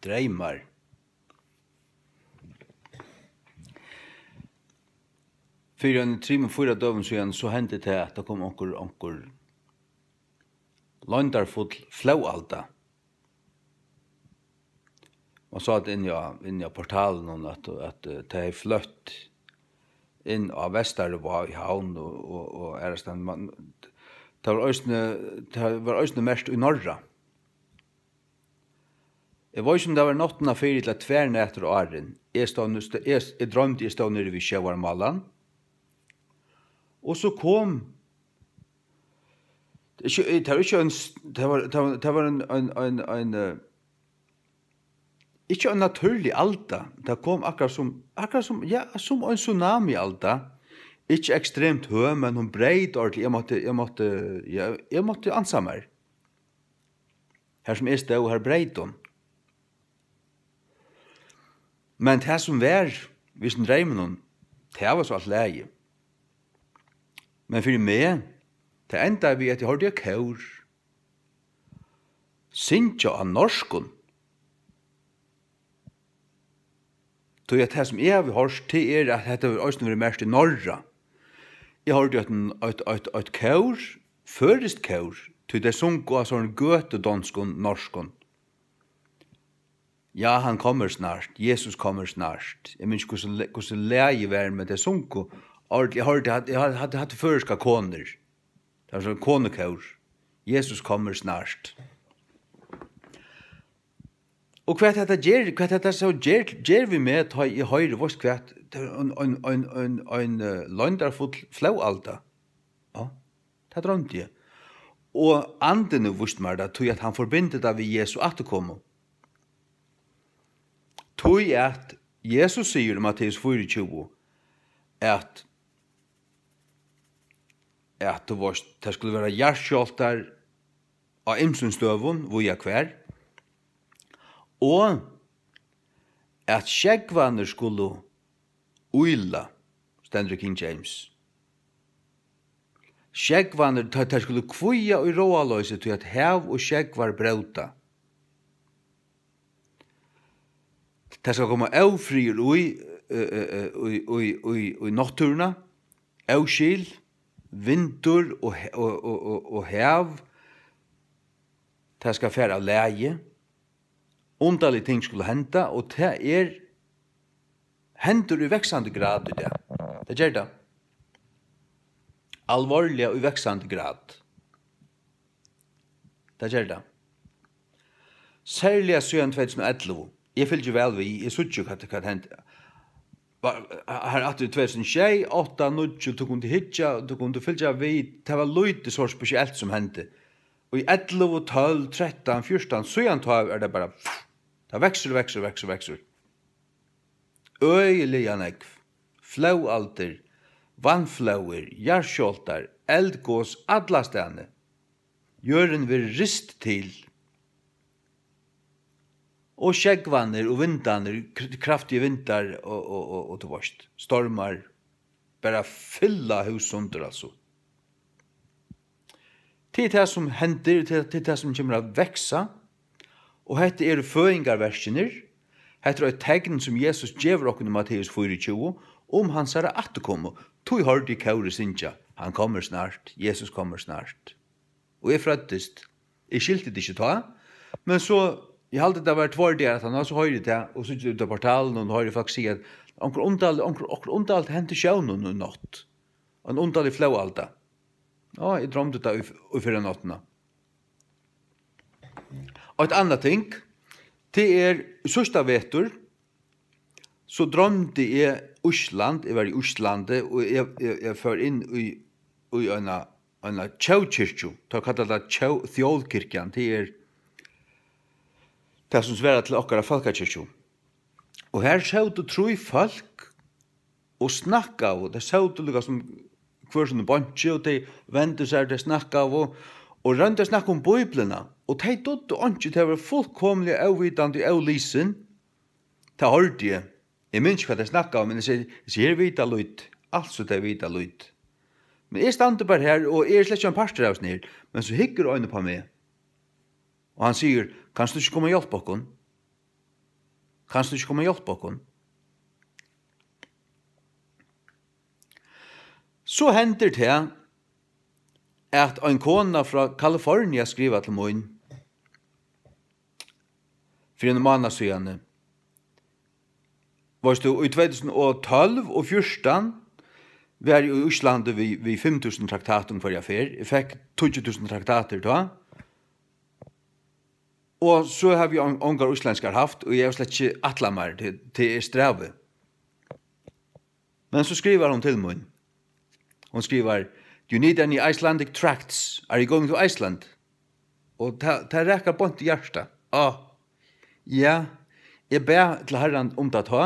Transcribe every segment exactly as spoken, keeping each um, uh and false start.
Dreymar. Fyri ein trimum, fýra døgum síðan, so hendi tað, at tað kom onkur, onkur loyndarfull flóðalda. Man sá tað inni á, inni á portalinum, at, at, eh, tað er fløtt inn á Vesturvá í Havn og, og, og aðrastaðni. Man, tað var eisini, tað var eisini merkt í Norra. Eg veit ikki, um tað var náttina fyri ella tvær nætur áðrenn. Eg stóð nú, st-, eg, eg droymdi, eg stóð niðri við sjóvarmálan. Og so kom, tað er ikki, tað var ikki ein s-, tað var, tað var, tað var ein, ein, ein, ein, eh, ikki ein natúrlig alda. Tað kom akkurát sum, akkurát sum, ja, sum ein tsunami-alda. Ikki ekstremt høg, men hon breyt ordiliga. Eg mátti, eg mátti, ja, eg mátti ansa mær. Har sum eg stóð, har breyt hon. Men tað sum var við hesum dreyminum, tað var so alt í lagi. Men fyri meg, tað endaði við, at eg hoyrdi eitt kór syngja á norskum. Tí at tað, sum eg havi hoyrt, tað er, at hetta hevur eisini verið merkt í Norra. Eg hoyrdi eitt, eitt, eitt, eitt kór, føroyskt kór, tí tey sungu á sovorðnum gøtudonskum norskum. Ja, hann kommer snart, Jesus kommer snart. Eg minnist ikki, hvussu le-, hvussu lagið var, men tey sungu ordiliga. Eg hoyrdi, eg hoyrdi, eg hoyrdi, eg hoyrdi, eg hoyrdi føroyskar konur. Tað var so konukór. Jesus kommer snart. Og hvat hetta ger, hvat hetta so ger, ger við meg, tá eg hoyri, veitst hvat, tað er ein, ein, ein, ein, ein, eh, loyndarfull flóðalda. Ja, tað droymdi eg. Og andin hevur víst mær tað, tí at hann forbindur tað við Jesu afturkomu. Tí at Jesus sigur í Matteus fýraogtjúgu, at, at, tú veitst, tað skulu vera jarðskjálvtar á ymsum støðum, víða hvar, og at sjógvarnir skulu ýla, stendur í King James. Sjógvarnir, teir, teir skulu kvíða í ráðaloysi, tí at hav og sjógvar bróta. Tað skal koma ófriður í, í, í, í, í, í náttúruna, óskil, vindur og he-, og, og, og, og hav, tað skal fara av lagi, undarlig ting skulu henda, og tað er, hendir í vaksandi grad í dag. Tað ger tað. Alvorliga í vaksandi grad. Tað ger tað. Serliga síðan tvey túsund og ellivu. Eg fylgi væl við, eg síggi, hvat, hvat hendi. Var, har aftur í tvey túsund og sjey, átta, níggju, tú kundi hyggja, tú kundi fylgja við. Tað var lítið so spesielt sum hendi. Og í ellivu, tólv, trettan, fjúrtan, síðan tá er tað bara, tað veksur, veksur, veksur, veksur. Øgiliga nógv. Flóðaldir, vatnflóðir, jarðskjálvtar, eldgos allastaðni. Jørðin verður rist til. Og sjógvarnir og vindarnir, kr-, kraftigir vindar og, og, og, og, tú veitst, stormar, bara fylla hús sundur, altso. Tað er tað, sum hendir, tað, tað er tað, sum kemur at vaksa. Og hetta eru føðingarverkirnir. Hetta er eitt tekn, sum Jesus gevur okkum í Matteus fýraogtjúgu, um hansara afturkomu. Tí hoyrdi eg kórið syngja: "Hann kommer snart, Jesus kommer snart." Og eg frøddist. Eg skilti tað ikki tá, men so, eg haldi, tað var tveir dagar aftaná, so hoyri eg tað, og síggi út av portalinum, og hoyri fólk siga, at onkur undarlig, onkur, onkur undarligt hendi sjónum í nátt. Ein undarlig flóðalda. Ja, eg droymdi tað í, í fyrra náttina. Og eitt annað ting, tað er, í síðsta vetur, so droymdi eg Ísland, eg var í Íslandi, og eg, eg, eg fór inn í, í eina, eina tjóðkirkju, teir kalla tað tjó-, Tjóðkirkjan, tað er tað, sum svarar til okkara fólkakirkju. Og har sótu trý fólk og snakkaðu. Tey sótu líka sum hvør sín bonki, og tey vendu sær, tey snakkaðu og royndu at snakka um Bíbliuna. Og tey dugdu einki, tey vóru fullkomiliga óvitandi, ólisin. Tað hoyrdi eg. Eg minnist ikki, hvat tey snakkaðu um, men eg sigi, eg sigi, her vita lítið. Altso, tey vita lítið. Men eg standi bara her, og eg eri slett ikki ein partur av hesum her. Men so hyggur ein upp á meg. Og hann sigur: "Kanst tú ikki koma og hjálpa okkum?" Kanst tú ikki koma og hjálpa okkum? So hendir tað, at ein kona frá Kalifornia skrivar til mín fyri ein mánað síðani. Veitst tú, í tvey túsund og tólv og fjúrtan var eg í Íslandi við, við fimm túsund traktatum hvørja ferð. Eg fekk tíggju túsund traktatir tá. Og so havi eg on-, ongar íslendskar havt, og eg havi slett ikki ætlað mær, tað, tað er strævið. Men so skrivar hon til mín. Hon skrivar, "Do you need any Icelandic tracts? Are you going to Iceland?" Og tað, tað rakar beint í hjartað. Á, ja, eg bað til Harran um tað tá.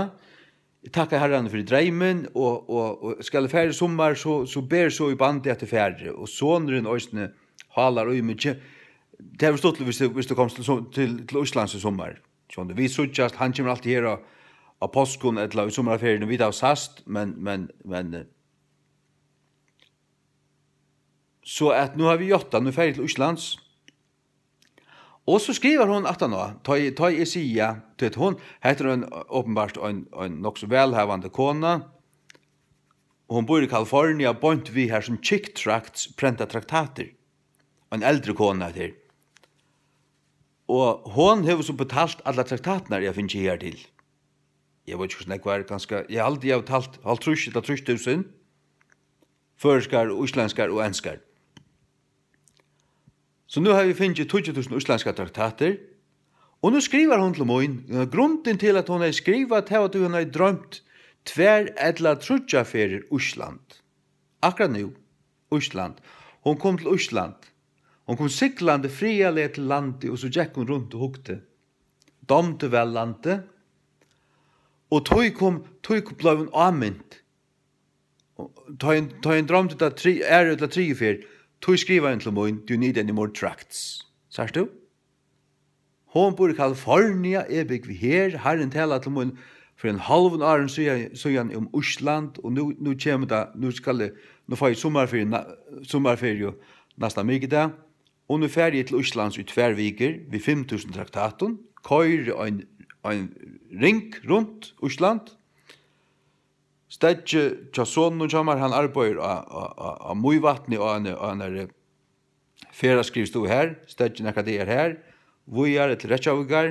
Eg takkaði Harran fyri dreymin, og, og, og skal eg fara í summar, so, so ber so í bandi, at eg fari. Og sonurin eisini hálar í meg. Tað verður stuttligt, viss tú, viss tú komst til, sum-, til, til Íslands í summar. Sjálvandi, vit síggjast, hann kemur altíð her á, á páskum ella í summarferiuni, vit hava sæst, men, men, men, eh, so at nú havi eg játtað, nú fari eg til Íslands. Og so skrivar hon aftaná, tá eg, tá eg sigi ja, tí at hon, hetta er ein, openbart ein, ein nokk so vælhavandi kona, hon býr í Kalifornia, beint við har sum Chick Tracts prenta traktatir. Ein eldri kona hetta her. Og hon hevur so betalt allar traktatirnar, eg havi fingið her til. Eg veit ikki, hvussu nógv var, kanska, eg haldi, eg havi betalt hálvtrýss ella trýss túsund, føroyskar og íslendskar og enskar. So nú havi eg fingið tíggju túsund íslendskar traktatir, og nú skrivar hon til mín, eh, grundin til, at hon hevði skrivað, tað var, at hon hevði droymt tvær ella tríggjar ferðir Ísland. Akkurát nú, Ísland. Hon kom til Ísland. Hon kom siglandi friðarliga til landið, og so gekk hon runt og hugdi. Dámdi væl landið. Og tí kom, tí bleiv hon ámint. Og tá hon, tá hon droymdi tað tri-, aðru ella triðju ferð, tí skrivaði hon til mín, "Do you need any more tracts?" Sært tú? Hon býr í Kalifornia, eg búgvi her. Harrin talaði til mín fyri ein hálvum árum síðan, síðan um Ísland, og nú, nú kemur tað, nú skal eg, nú fái eg summarferiu, na-, summarferiu næsta mikudag, og nú fari eg til Íslands í tvær vikur við fimm túsund traktatum, koyri ein, ein ring runt Ísland, Steðgið hjá soninum hjá mær, hann arbeiðir á, á, á, á Mývatni, á eini, á einari ferðaskrivstovu har, steðgið nakrar dagar har, víðari til Reykjavíkar,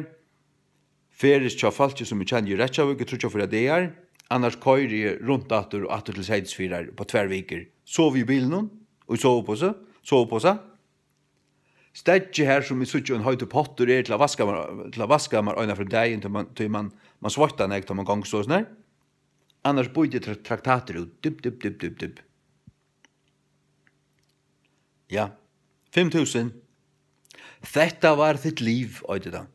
ferðist hjá fólki, sum eg kenni í Reykjavík, í tríggjar, fýra dagar, annars koyri eg runt aftur og aftur til Seyðisfjarðar upp á tvær vikur, sovi í bilinum, og í soviposa, soviposa. Steðgið har, sum eg síggi, ein heitur pottur er til at vaska mær, til at vaska mær eina ferð um dagin, tí man, tí man, man sveittar nógv, tá man gongur soleiðis nær. Annars býti eg tra-, traktatir út. Dip, dip, dip, dip, dip. Ja. Fimm túsund. Hetta var títt lív, eitur tað.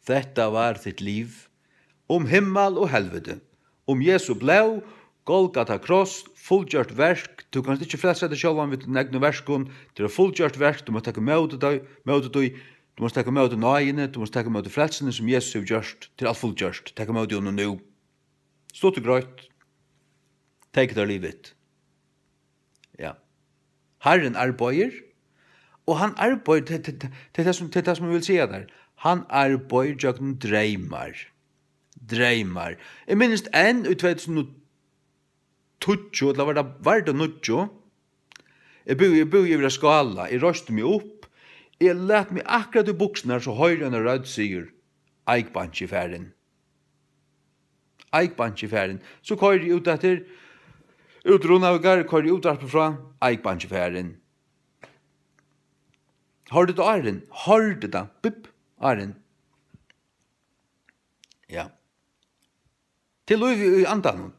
Hetta var títt lív. Um himmal og helviti. Um Jesu blóð, Golgata kross, fullgjørt verk. Tú kanst ikki frelsa teg sjálvan við tínum egnu verkum. Tað er eitt fullgjørt verk. Tú mást taka ímóti tí, ímóti tí. Tú mást taka ímóti náðini. Tú mást taka ímóti frelsuni, sum Jesus hevur gjørt. Tað er alt fullgjørt. Tak ímóti honum nú. Stutt og greitt. Take it or leave it. Ja. Harrin arbeiðir, og hann arbeiðir, tað, tað, tað, tað er tað, sum, tað er tað, sum eg vil siga tær. Hann arbeiðir gjøgnum dreymar. Dreymar. Eg minnist enn í tvey túsund og tíggju, ella var tað, var tað níggju? Eg búði, eg búði yvir at skála. Eg reisti meg upp. Eg læt meg akkurát í buksurnar, so hoyri eg eina rødd sigur, "Eik Banki farin." Eik Banki farin. So koyri eg út eftir, út Runavíkar, koyri eg útvarpið frá, Eik Banki farin. Hoyrdi tú áðrenn? Hoyrdi tað. Bip, áðrenn. Ja. Til lívið í andanum.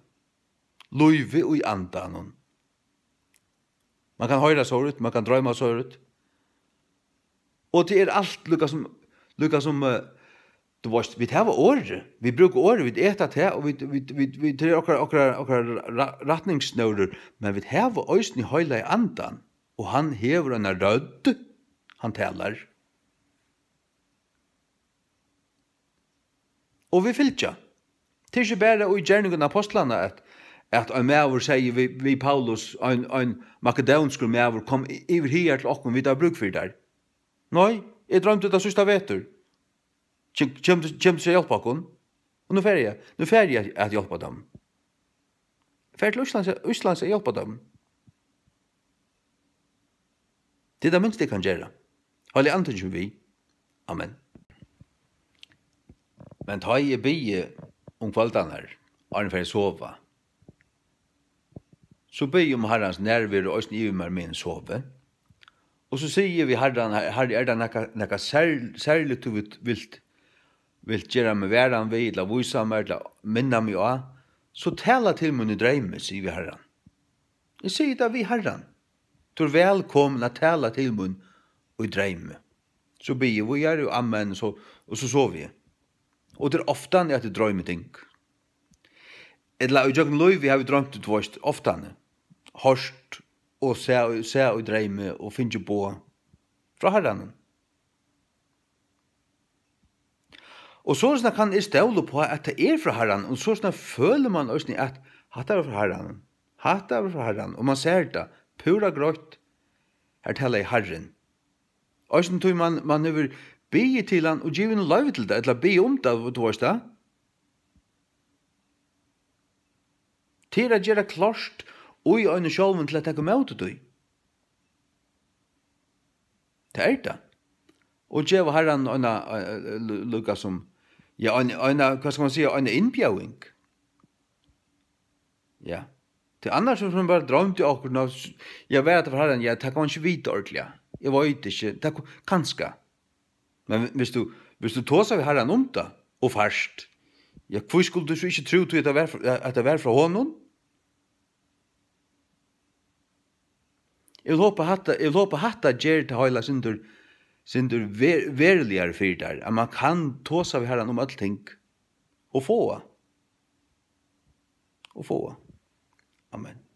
Lívið í andanum. Man kann hoyra sovorðið, man kann droyma sovorðið. Og tað er alt líka sum, líka sum, eh, tú veitst, vit hava orðið, vit brúka orðið, vit eta tað, og vit, vit, vit, vit, tað er okkara, okkara, okkara ra-, rættingsnórur, men vit hava eisini Heilaga Andan, og hann hevur eina rødd, hann talar. Og vit fylgja. Tað er ikki bara í Gerningum Ápostlanna, at, at ein maður segði við, við Paulus, ein, ein makedónskur maður, "Kom y-, yvir higar til okkum, vit hava brúk fyri tær." Nei, eg droymdi tað síðsta vetur. Kem-, kemur tú, kemur tú at hjálpa okkum? Og nú fari eg, nú fari eg at hjálpa teimum. Far til Íslands, Íslands at hjálpa teimum. Tað er tað minsta eg kann gera. Heilagi Andin kemur við. Amen. Men tá eg biði um kvøldarnar, áðrenn eg fari at sova, so biði eg um Harrans nærveru eisini yvir mær, meðan eg sovi. Og so sigi eg við Harran: Har-, Harri, er tað nakað, nakað sær-, serligt, tú vilt, vilt, vilt gera meg varðan við, ella vísa mær, ella minna meg á, so tala til mín í dreymi, sigi eg við Harran. Eg sigi tað við Harran: Tú ert vælkomin at tala til mín í dreymi. So biði eg víðari, og amen, og so, og so sovi eg. Og tað er oftani, at eg droymi ting. Ella í gjøgnum lívið havi eg droymt, tú veist, oftani. Hoyrt og sæð, sæð í dreymi og fingið boð frá Harranum. Og soleiðis kann eg stóla upp á, at tað er frá Harranum, og soleiðis følir mann eisini, at hatta er frá Harranum. Hatta er frá Harranum, og mann sær tað púra greitt. Her talaði Harrin. Eisini tí mann, mann hevur biðið til hann og givið honum loyvi til tað, ella biðið um tað, tú veist tað. Tað er at gera klárt í einum sjálvum til at taka ímóti tí. Tað er tað. Og geva Harran eina, eh, lú-, líka sum, ja, ein, eina, hvat skal man siga, eina innbjóðing. Ja. Tí annars, sum bara droymdi okkurt, ná, s-, ja, var hetta frá Harran? Ja, tað kann man ikki vita ordiliga. Eg veit ikki. Tað ku-, kanska. Men hvis tú, hvis tú tosar við Harran um tað, og fært, ja, hví skuldi tú so ikki trúð, at tað var fr-, at tað var frá honum? Eg vil hopa, hatta, eg vil hopa, hatta ger tað heila sindur, sindur ver-, veruligari fyri tær, at mann kann tosa við Harran um øll ting, og fáa, og fáa. Amen.